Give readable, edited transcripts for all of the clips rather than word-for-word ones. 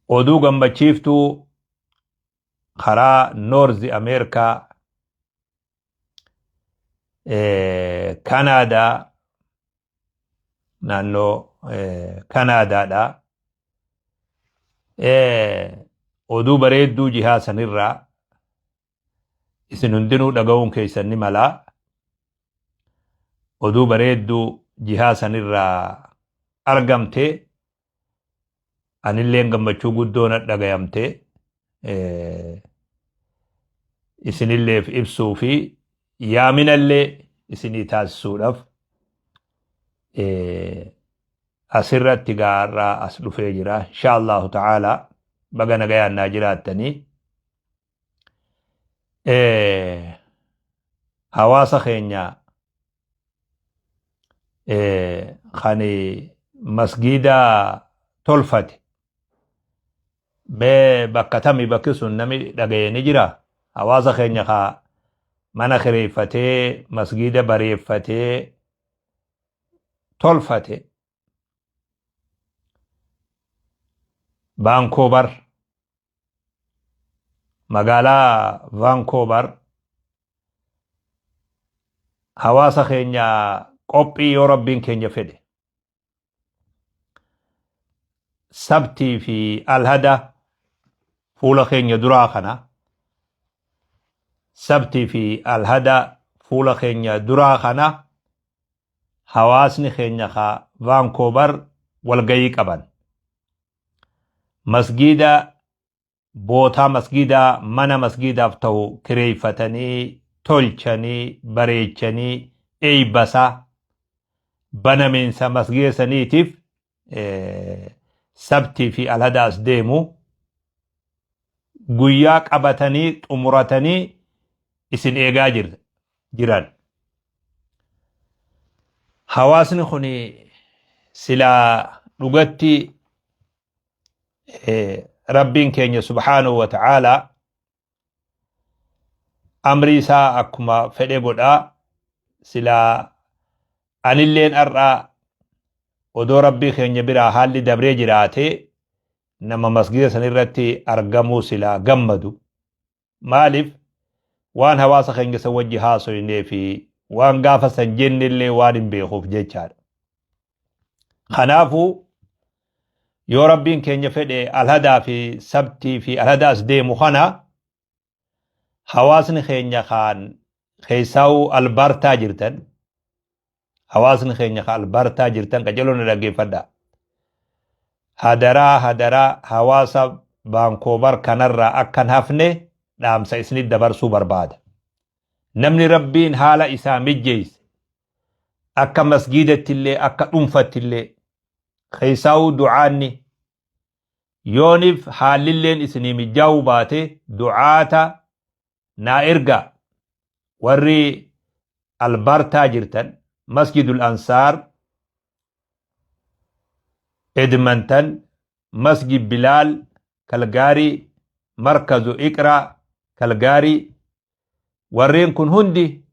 Oduu gammachiiftuu karaa North Ameerikaa, Kanaadaa, naannoo Kanaadaadha. Oduu bareedduu jihaa sanirraa isin hundinuu dhaga'uun keessan ni malaa. Oduu bareedduu jihaa sanirraa argamte anilleen gammachuu guddoo na dhagayamte isinilleef ibsuu fi yaaminallee isinii taasisuudhaaf asirratti gaarraa as dhufee jira. Insha Allahu ta'ala baga nagayaan naa jiraattanii. Hawaasa keenya kan masgiida tolfate mee bakka tami bakki sun nami dhagaye ni jira? Hawaasa keenya ka mana kireeffatee masgiida bareeffatee tolfate Baankoobar, magaalaa Vaankoobar, hawaasa keenya qophii yoo rabbiin keenya fedhe Sabtii fi Alhada fuula keenya duraa kana, Sabtii fi Alhada fuula keenya duraa kana hawaasni keenya ka Vaankoobar walgayii qaban. Masgiida bootaa masgiidaa mana masgiidaaf ta'u kireeffatanii tolchanii bareechanii eeybasaa banamiinsa masgiida saniitiif Sabtii fi Alhadaas deemu guyyaa qabatanii xumuratanii isin eegaa jiran. Hawaasni kun silaa dhugatti Rabbiin keenya subhaanahu wa ta'aalaa amrii isaa akkuma fedhe godhaa. Silaa anilleen har'a odoo Rabbii keenya biraa haalli dabree jiraate nama masgiida san irratti argamuu silaa gammadu. Maaliif? Waan hawaasa keenya san wajji haasoynee fi waan gaafa san jennellee waan hin beekuuf jechaadha. Kanaafuu yoo Rabbiin keenya fedhe Alhadaa fi Sabtii fi Alhada as deemu kana hawaasni keenya kaan keessaa'uu Albaartaa jirtan, hawaasni keenya ka Albaartaa jirtan qajeeloo na dhaggeeffadha. Hadaraa hadaraa hawaasa Baankoobar kanarraa akka hin hafne dhaamsa isinit dabarsuu barbaada. Namni Rabbiin haala isaa mijjeesse akka masgiidattillee akka dhuunfattillee keessaa'uu du'aanni yoonif haallilleen isinii mijjaa'uu baate du'aata naa ergaa. Warri Albartaa jirtan Masjidul Ansaar Edmonton, Masjid Bilaal Kalgaarii, Markazu Iqraa Kalgaarii, warreen kun hundi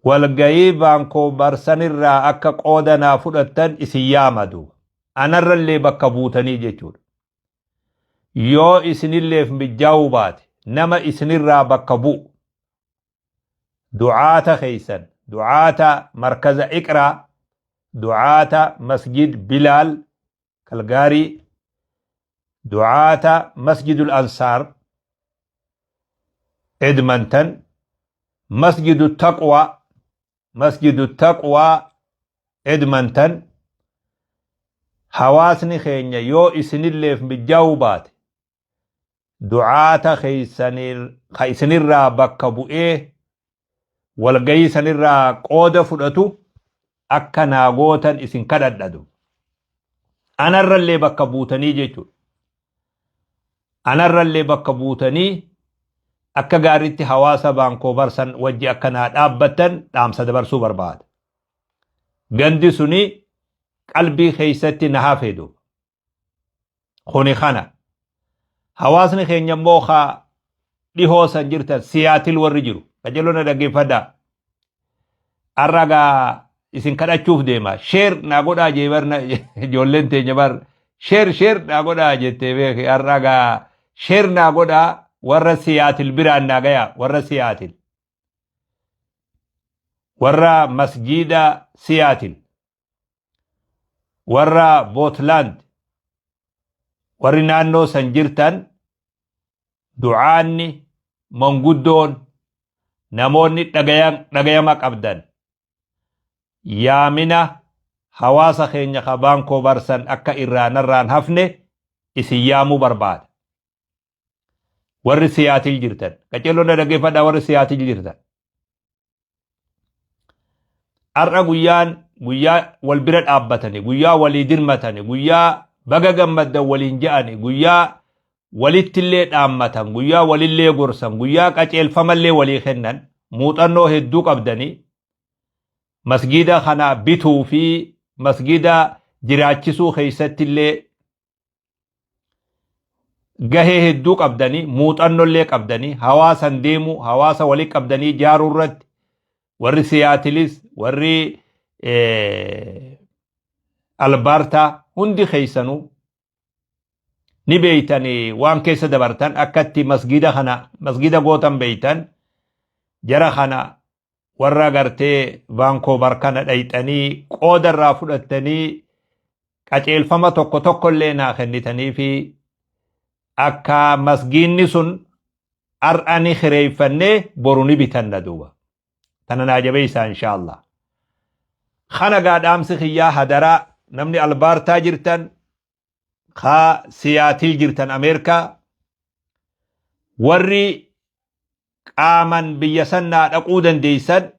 walgayii Vaankoobar sanirraa akka qooda naa fudhattan isin yaama duuba. Anarrallee bakka buutanii jechuudha. Yoo isinilleef mijjaa'uu baate nama isinirraa bakka bu'u du'aata keessan, du'aata markaza Iqraa, du'aata Masjid Bilaal Kalgaarii, du'aata Masjidul Ansaar Edmonton, Masjidu Taqwaa, Masjidu Taqwaa Edmonton, hawaasni keenya yoo isinilleef mijjaa'uu baate du'aata keessanii ka isinirraa bakka bu'ee walgayii sanirraa qooda fudhatu akka naa gootan isin kadhadhadu. Anarrallee bakka buutanii jechuudha. Anarrallee bakka buutanii akka gaariitti hawaasa Vaankoovar san wajji akka naa dhaabbattan dhaamsa dabarsuu barbaada. Gandi suni qalbii keessatti na hafe duuba. Kuni kana. Hawaasni keenya immoo ka dhihoo san jirtan Siyaatil warri jiru. Qajeeloo na dhaggeeffadhaa. Har'a gaa isin kadhachuuf deema. Sheer naa godhaa jee bar ijoolleen teenya bar. Share share naa godhaa jettee beeki. Har'a gaa share naa godhaa, warra Siyaatil biraan naa gayaa, warra Siyaatil. Warra masjiida Siyaatil. Warra Bootlaand. Warri naannoo san jirtan, du'aanni manguddoon, namoonni dhagayama qabdan, yaamina hawaasa keenya ka Vaankoovar san akka irraa narraan hafne isin yaamuu barbaada. Warri Siyaatil jirtan, qaceelloo na dhaggeeffadhaa, warri Siyaatil jirtan. Har'a guyyaan guyyaa wal bira dhaabbatani, guyyaa walii dirmatani, guyyaa baga gammaddan waliin je'ani, guyyaa walittillee dhaammatan, guyyaa walillee gorsan, guyyaa qaceelfamallee walii kennan. Muuxannoo hedduu qabdanii masgiida kana bituu fi masgiida jiraachisuu keessattillee gahee hedduu qabdanii, muuxannollee qabdanii, hawaasan deemuu, hawaasa walii qabdanii jaaruu irratti, warri Siyaatilis, warri Albaartaa hundi keessanuu ni beeytanii, waan keessa dabartan, akkatti masgiida kana masgiida gootan beeytan. Jara kana, warra gartee Vaankoovar kana dhayxanii qooda irraa fudhattanii, qaceelfama tokko tokkollee naa kennitanii fi akka masgiinni sun har'a ni kireeffannee boru ni bitanna duuba. Tana naa jabeessaa, inshaallah. Kana gaa dhaamsi kiyyaa, hadaraa namni Albaartaa jirtan, kaa Siyaatil jirtan, Ameerikaa, warri qaaman biyya sannaa dhaquu dandeessan,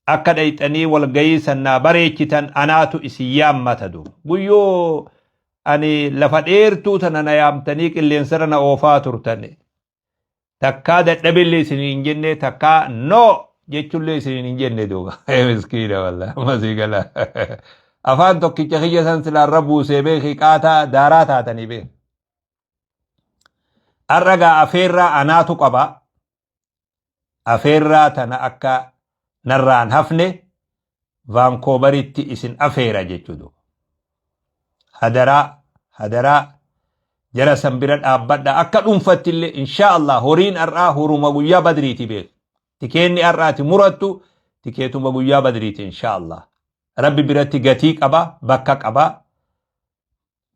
akka dhayxanii walgayii sannaa bareechitan anaatu isin yaammata duuba. Guyyoo ani lafa dheertuu tana na yaamtanii qilleensarra na oofaa turtan. Takkaa dadhabillee isin hin jenne, takkaa no jechuullee isin hin jenne duuba. Miskiina wallah, amma gala. Afaan tokkicha kiyya san silaarra buusee beeki, qaataa daaraa taatanii beeki. Har'a gaa afeerraa anaatu qaba. Afeerraa tana akka narraan hafne Vaankoobaritti isin afeera jechuudha. Hadaraa, hadaraa, jara san bira dhaabbadha akka dhuunfatti illee, insha Allah. Horiin har'aa horuma guyyaa Badriiti beeku. Tikeenni har'aati murattu tikeetuma guyyaa Badriiti, insha Allah. Rabbi biratti gatii qaba, bakka qaba.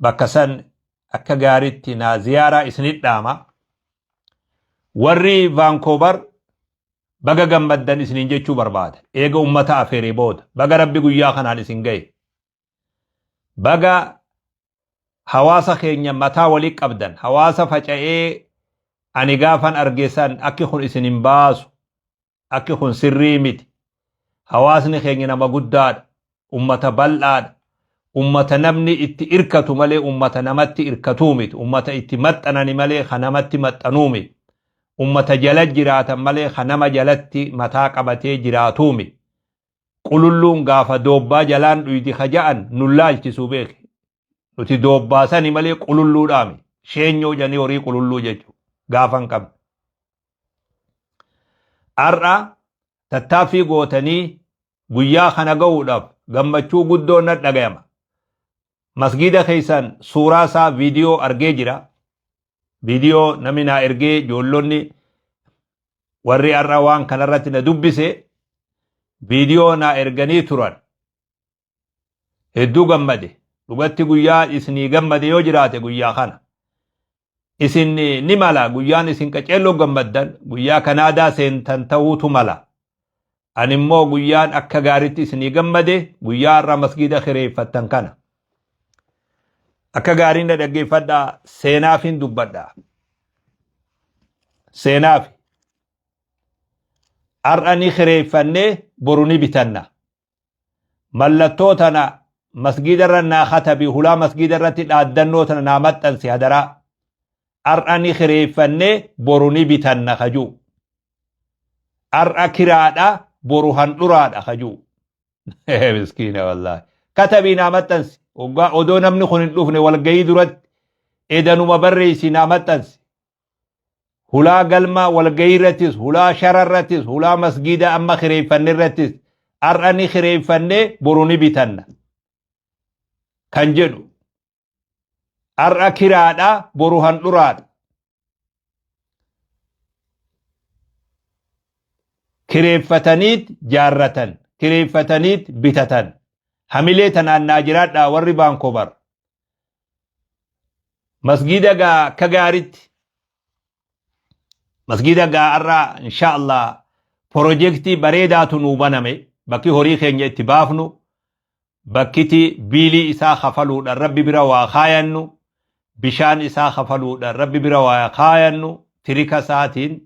Bakka san akka gaariitti naa ziyaaraa isinit dhaama. Warri Vaankoobar baga gammaddan isiniin jechuu barbaada. Eega ummata afeeree booda baga Rabbi guyyaa kanaan isin gahe. Baga hawaasa keenya mataa walii qabdan, hawaasa faca'ee ani gaafan argeessan akki kun isin hin baasu, akki kun sirrii miti. Hawaasni keenya nama guddaadha, ummata bal'aadha, ummata namni itti irkatu malee ummata namatti irkatuu miti, ummata itti maxxanani malee ka namatti maxxanuu miti, ummata jala jiraatan malee ka nama jalatti mataa qabatee jiraatuu miti. Qululluun gaafa doobbaa jalaan dhuydi ka ja'an nun laalchisuu beeki. Nuti doobbaasani malee qululluudhaami. Sheenyoo jedhanii horii qululluu jechuudha. Gaafa hin qabne. Har'a tattaaffii gootanii guyyaa kana ga'uudhaaf gammachuu guddoo na dhagayama. Masgiida keessan suuraa isaa viidiyoo argee jira. Viidiyoo namni naa ergee, ijoollonni warri har'a waan kanarratti na dubbise viidiyoo naa erganii turan. Hedduu gammade. Dhugatti guyyaa isinii gammade yoo jiraate guyyaa kana. Isin ni mala, guyyaan isin qaceelloo gammaddan guyyaa Kanaadaa seentan ta'uutu mala. Ani immoo guyyaan akka gaariitti isinii gammade guyyaa har'a masgiida kireeffattan kana. Akka gaariin na dhaggeeffadhaa, seenaafin dubbadhaa. Seenaafi. Har'a ni kireeffannee boru ni bitanna. Mallattoo tana masgiida irra naa katabi, hulaa masgiida irratti dhaaddannoo tana naa maxxansi hadaraa. Har'a ni kireeffannee boru ni bitanna kajuu. Har'a kiraadha, boru handhuraadha kajuu. Miskiina wallaahi. Katabii naa maxxansi. Hoggaa odoo namni kun hin dhufne walgayii duratti edanuma barreessi naa maxxansi. Hulaa galma walgayii irrattis, hulaa shara irrattis, hulaa masgiida amma kireeffanne irrattis, har'a ni kireeffannee boru ni bitanna kan jedhu. Har'a kiraadha, boru handhuraadha. Kireeffataniit jaarratan, kireeffataniit bitatan. Hamilee tanaan naa jiraadhaa warri Vaankovar. Masgiida gaa akka gaaritti masgiida gaa har'a insha Allah pirojektii bareedaatu nuu baname bakki horii keenya itti baafnu bakkiti biilii isaa kafaluudhaan rabbi bira waa kaayannu bishaan isaa kafaluudhaan rabbi bira waa kaayannu tirika isaatiin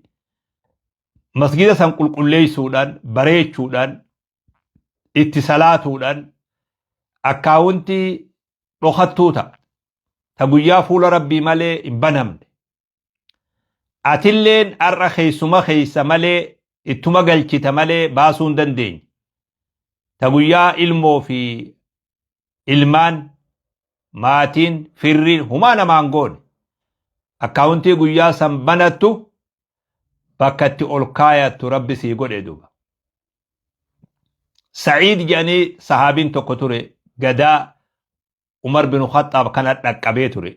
masgiida san qulqulleessuudhaan bareechuudhaan itti salaatuudhaan akkaawuntii dhokattuu ta'a. Ta guyyaa fuula rabbii malee hin banamne. Atilleen har'a keessuma keessa malee ittuma galchita malee baasuu hin dandeenye. Ta guyyaa ilmoo fi ilmaan maatiin firri humaa namaan goone. Akkaawuntii guyyaa san banattu bakka itti ol kaayattu rabbi sii godhe duuba. Sa'iid jedhanii sahaabiin tokko ture gadaa Umar bin Khaxxaab kana dhaqqabee ture.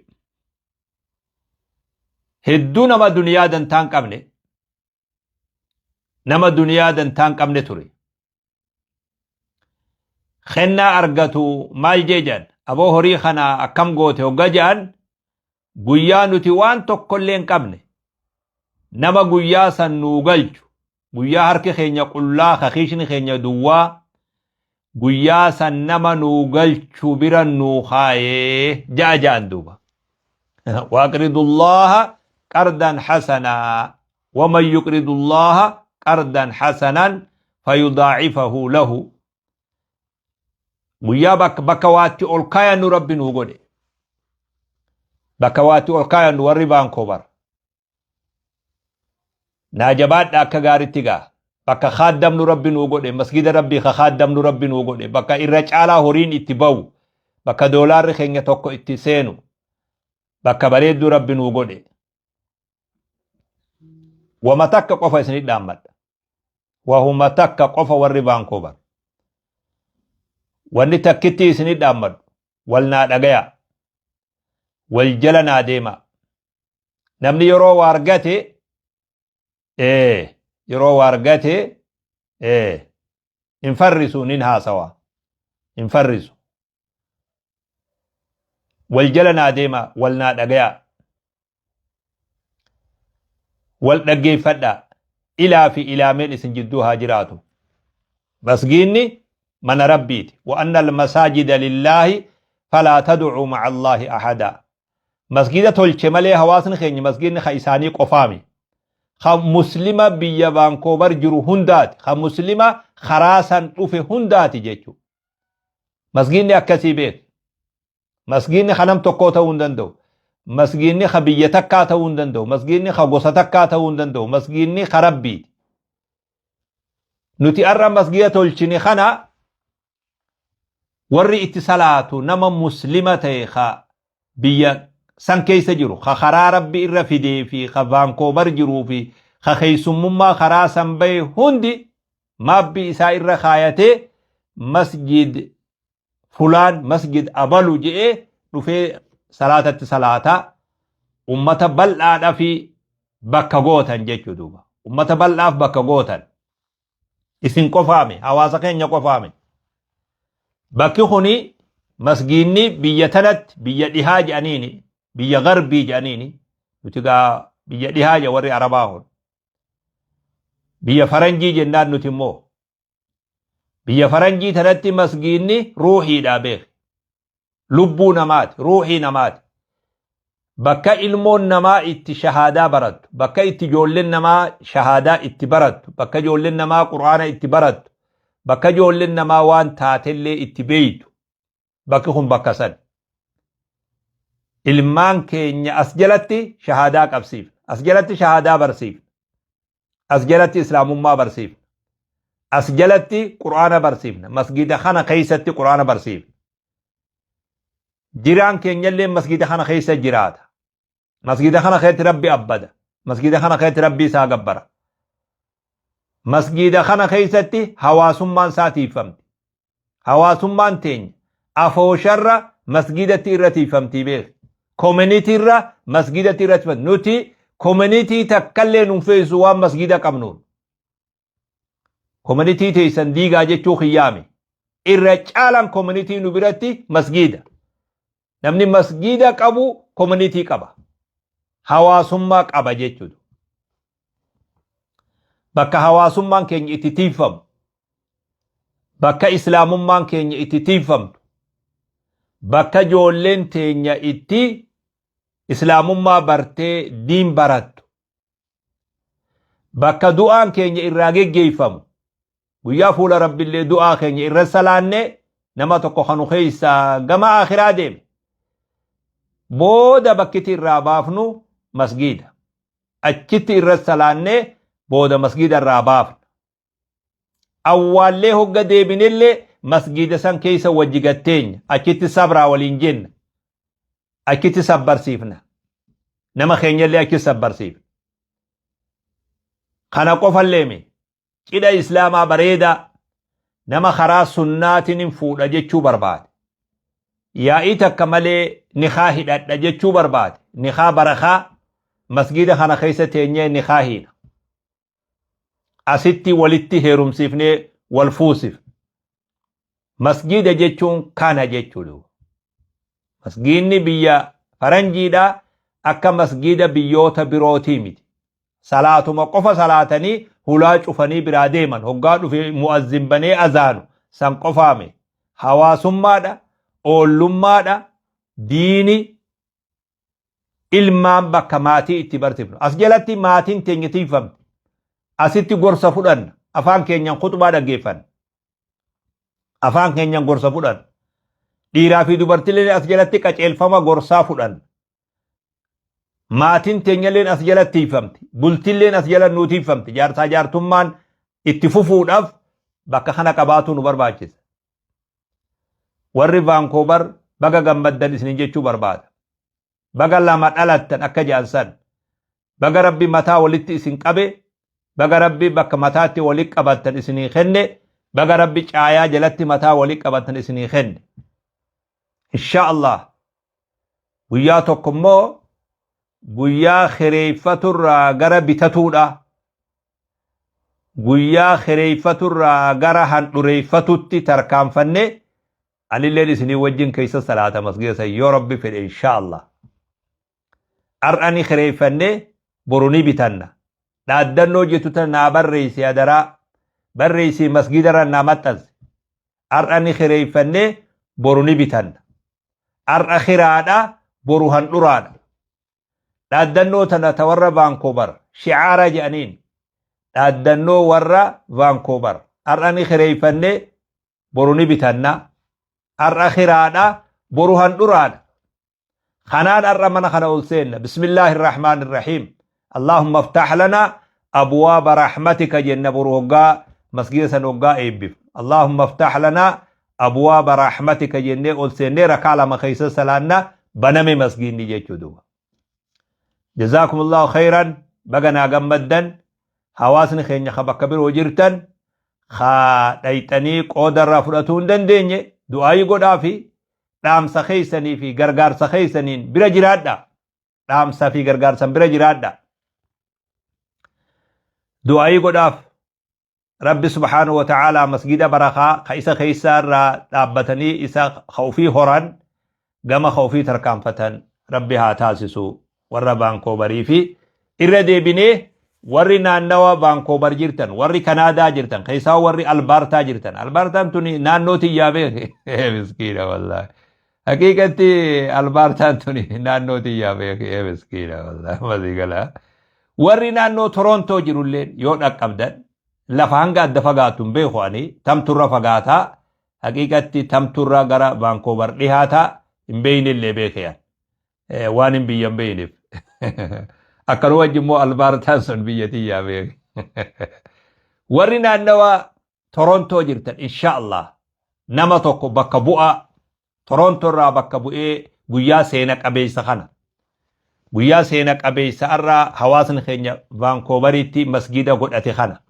Hedduu nama duniyaa dantaa hin qabne nama duniyaa dantaa hin qabne ture. Kennaa argatu maal jee jedhan aboo horii kana akkam goote hogga jedhan guyyaa nuti waan tokkollee hin qabne nama guyyaa san nuu galchu Guyyaa harki keenya qullaa ka kiishni keenya duwwaa guyyaa san nama nuu galchu bira nuu kaayee ja'a ja'an duuba. Waaqridullaha qardan hasanaa waman yuqridullaha qardan hasanan fayudaacifahu lahu. Guyyaa bakka waatti ol kaayannu rabbi nuu godhe. Bakka waatti ol kaayannu warri Vaankobar. Naa jabaadha akka gaaritti gaa. Bakka khaaddamnu rabbi nuu godhe, masgida rabbii ka khaaddamnu rabbi nuu godhe, bakka irra caalaa horiin itti bahu, bakka doolaarri keenya tokko itti seenu, bakka bareedduu rabbi nuu godhe. Wama takka qofa isinit dhaammadha. Wahuma takka qofa warri Vaankovar. Wanni takkitti isinit dhaammadhu. Wal naa dhagaya. Wal jala naa deemaa. Namni yeroo waa argate yeroo waa argate hin farrisu nin haasawa hin farrisu. Wal jala naa deema wal naa dhagaya wal dhaggeeffadha ilaa fi ilaameen isin jidduu haa jiraatu. Masgiinni mana Rabbiiti. Wa anna al-masaajida lillaahi falaa tad'uu ma'a Allaahi ahadaa. Masgiida tolche malee hawaasni keenya masgiidni ka isaanii qofaami. Ka muslima biyya Vaankoovar jiru hundaati. Ka muslima karaa san dhufe hundaati jechuudha. Masgiidni akkasii beek. Masgiidni ka nam tokkoo ta'uu hin danda'u. Masgiidni ka biyya takkaa ta'uu hin danda'u. Masgiidni ka gosa takkaa ta'uu hin danda'u. Masgiidni ka Rabbiiti. Nuti har'a masgiida tolchine kana warri itti salaatu nama muslima ta'e ka biyya san keessa jiru ka karaa rabbi irra fidee fi ka Vaankoovar jiruu fi ka keessummummaa karaa san bahe hundi maabbii isaa irra kaayatee masjid fulaan masjid abalu je'ee dhufee salaatatti salaataa ummata bal'aadha fi bakka gootan jechuu duuba ummata bal'aaf bakka gootan isin qofaame hawaasa keenya qofaame bakki kuni masgiinni biyya tanatti biyya dhihaa jedhaniini biyya garbii jedhaniini nuti gaa biyya dhihaa jedha warri arabaa kun biyya faranjii jennaan nuti immoo Biyya faranjii tanatti masgiinni ruuhiidha beek. Lubbuu namaati, ruuhii namaati. Bakka ilmoon namaa itti shahaadaa barattu, bakka itti ijoolleen namaa shahaadaa itti barattu, bakka ijoolleen namaa qur'aana itti barattu, bakka ijoolleen namaa waan taatellee itti beeytu. Bakki kun bakka san. Ilmaan keenya as jalatti shahaadaa qabsiifna. As jalatti shahaadaa barsiifna. As jalatti islaamummaa barsiifna. As jalatti qur'aana barsiifna. Masgiida kana keessatti qur'aana barsiifna. Jiraan keenyallee masgiida kana keessa jiraata. Masgiida kana keessatti Rabbi abbada. Masgiida kana keessatti Rabbi isaa gabbara. Masgiida kana keessatti hawaasummaan isaa tiiffamti. Hawaasummaan teenya afoosharra masgiidatti irra tiiffamtii beeki. Community irra masgiidatti irratti nuti community takkallee nun feesu waan masgiida qabnuun. Community teessan diigaa jechuu kiyyaami. Irra caalaan community nu biratti masgiida. Namni masgiida qabu community qaba. Hawaasummaa qaba jechuudha. Bakka hawaasummaan keenya itti tiifamu, bakka islaamummaan keenya itti tiifamtu, bakka ijoolleen teenya itti islaamummaa bartee diin barattu, bakka du'aan keenya irraa geggeeffamu, guyyaa fuula rabbillee du'aa keenya irra salaanne, nama tokko kanu keessa gama akhiraa deeme booda bakkiti irraa baafnu masgiida. Achitti irra salaanne, booda masgiida irraa baafna. Awwaallee hogga deebinellee masgiida san keessa wajji gatteenya, achitti sabraa waliin jenna, achitti sabbarsiifna, nama keenyallee achitti sabbarsiifna. Kana qofalleemi, cidha islaamaa bareedaa nama karaa sunnaatiin hin fuudha jechuu barbaade, yaa'ii takka malee nikaa hidhadha jechuu barbaade, nikaa barakaa masgiida kana keessa teenyee nikaa hiina, asitti walitti heerumsiifnee wal fuusif. Masgiida jechuun kana jechuudha. Masgiidni biyya faranjiidha akka masgiida biyyoota birootii miti. Salaatuma qofa salaatanii hulaa cufanii biraa deeman, hoggaa dhufe mu'azzin banee azaanu san qofaame. Hawaasummaadha, oollummaadha, diini ilmaan bakka maatii itti barsiifnu. As jalatti maatiin teenya tiifamte. Asitti gorsa fudhanna. Afaan keenyaan khutbaa dhaggeeffanna. Afaan keenyaan gorsa fudhanna. Dhiiraa fi dubartiileen as jalatti qaceelfama gorsaa fudhanna. Maatiin teenyalleen as jalatti tiifamti. Bultilleen as jala nuu tiifamti. Jaarsaa jaartummaan itti fufuudhaaf bakka kana qabaatu nu barbaachisa. Warri Vancouver, baga gammaddan isinin jechuu barbaada. Baga lama dhalattan akka jaansan. Baga Rabbi mataa walitti isin qabe. Baga Rabbi bakka mataatti walitti qabattan isinii kenne. Baga Rabbi caayaa jalatti mataa walitti qabattan isinii kenne. Insha Allah. Guyyaa tokko immoo guyyaa kireeffaturraa gara bitatuudha. Guyyaa kireeffaturraa gara handhureeffatutti tarkaanfanne, anilleen isinii wajjin keessa salaata masgiida san, yoo Rabbi fedhe, insha Allah. Har'a ni kireeffanne, boru ni bitanna. Dhaaddannoo jettu tana naa barreessi, adaraa barreessi, masgiidarra naa maxxansi. Har'a ni kireeffanne, boru ni bitanna. Har'a kiraadha, boru handhuraadha. Dhaaddannoo tana ta warra Vancouver shicaara jedhaniin, dhaaddannoo warra Vancouver: har'a ni kireeffanne, boru ni bitanna. Har'a kiraadha, boru handhuraadha. Kanaan har'a mana kana ol seenna. بسم الله الرحمن الرحيم. اللهم افتح لنا أبواب رحمتك jenna boru hoggaa masgiida san hoggaa eebbif. اللهم افتح لنا أبواب رحمتك jennee ol seennee rakaa lama keessa salaanna, baname masgiidni jechuu duuba. جزاكم الله خيرا. Baga naa gammaddan. Hawaasni keenya ka bakka biroo jirtan, ka dhayxanii qooda irraa fudhatuu hin dandeenye, du'aayii godhaa fi dhaamsa keessanii fi gargaarsa keessaniin bira jiraadha. Dhaamsa fi gargaarsan bira jiraadha. Du'aayii godhaaf. Rabbi سبحانه وتعالى masgida barakaa ka isa keessaa irraa dhaabbatanii isa ka ofii horan, gama ka ofii tarkaanfatan Rabbi haa taasisu warra Vancouverii. Fi irra deebinee, warri naannawa Vancouver jirtan, warri Kanaadaa jirtan, keessaa warri Albaartaa jirtan. Albaartaan tuni naannoo tiyyaa beeke, miskiina wallaahi. Haqiiqatti Albaartaan tuni naannoo tiyyaa beeke, miskiina wallaahi, masii. Warri naannoo Torontoo jirulleen yoo dhaqqabdan, lafa hanga adda fagaatu hin beeku ani, tamturra fagaataa, haqiiqatti tamturra gara Vancouver dhihaataa hin beeynillee beekeyan, waan hin biyya hin beeyneef. Akkanuma wajji immoo Albaartaan sun biyya tiyyaa beeke. Warri naannawa Torontoo jirtan, insha Allah nama tokko bakka bu'aa Torontoo irraa bakka bu'ee guyyaa seena qabeessa kana, guyyaa seena qabeessa irraa hawaasni keenya Vancouveritti masgida godhate kana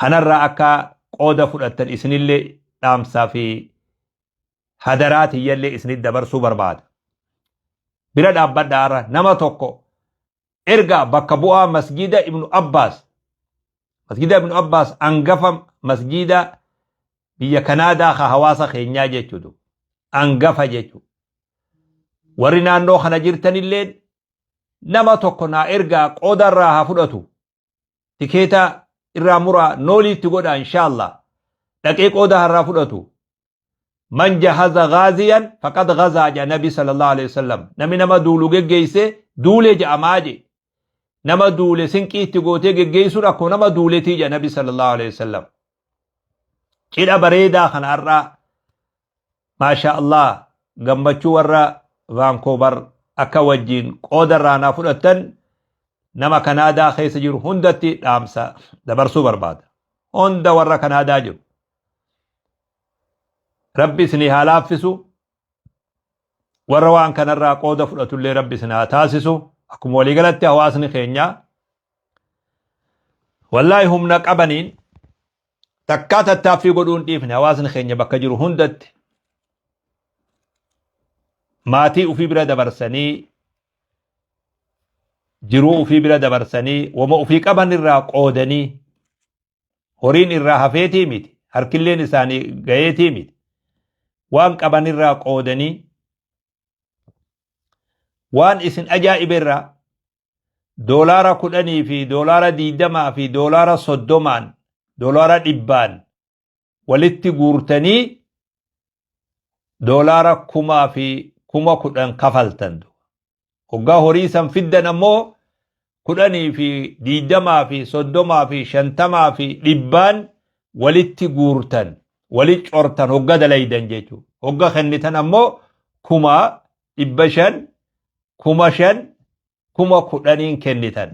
kanarraa akka qooda fudhattan isinillee dhaamsaa fi hadaraa tiyyallee isinit dabarsuu barbaada. Bira dhaabbadhaa har'a nama tokko ergaa bakka bu'aa masgiida Ibnu Abbaas. Masgiida Ibnu Abbaas angafa masgiida biyya Kanaadaa ka hawaasa keenyaa jechuudha. Angafa jechuudha. Warri naannoo kana jirtanilleen nama tokko naa ergaa qooda irraa haa fudhatu. Tikeeta irraa muraa noolii itti godhaa inshaallah. Dhaqee qooda irraa fudhatu. Man jahaza gaaziyan faqad gazaa jedha Nabi sallallahu alaihi wasallam. Namni nama duulu geggeesse duule jedhamaa jedhe. Nama duule sinqii itti gootee geggeessuun akkuma nama duuletii jedha Nabi sallallahu alaihi wasallam. Cidha bareedaa kana har'aa maasha Allah gammachuu warra Vaankoobar akka wajjiin qooda irraa naa fudhattan nama Kanaadaa keessa jiru hundatti dhaamsa dabarsuu barbaada. Hunda warra Kanaadaa jiru. Rabbi isinii haa laaffisu. Warra waan kanarraa qooda fudhatullee Rabbi isin haa taasisu. Akkuma waliigalatti hawaasni keenya wallaahi humna qabaniin takkaa tattaaffii godhuu hin dhiifne. Hawaasni keenya bakka jiru hundatti maatii ofii bira dabarsanii, jiruu ofii bira dabarsanii, wama ofii qaban irraa qoodanii, horiin irraa hafeetii miti, harkilleen isaanii gaheetii miti, waan qaban irraa qoodanii. Waan isin ajaa'ibe irraa $10 fi $20 fi $30n $100n walitti guurtanii 10,000 fi 10,000 kafaltan. Hoggaa horii san fiddan ammoo 10 fi 20 fi 30 fi 50 fi 100n walitti guurtan, walitti cortan hogga dalaydan jechuudha. Hogga kennitan ammoo 5,500, 5,000, 10,000n kennitan.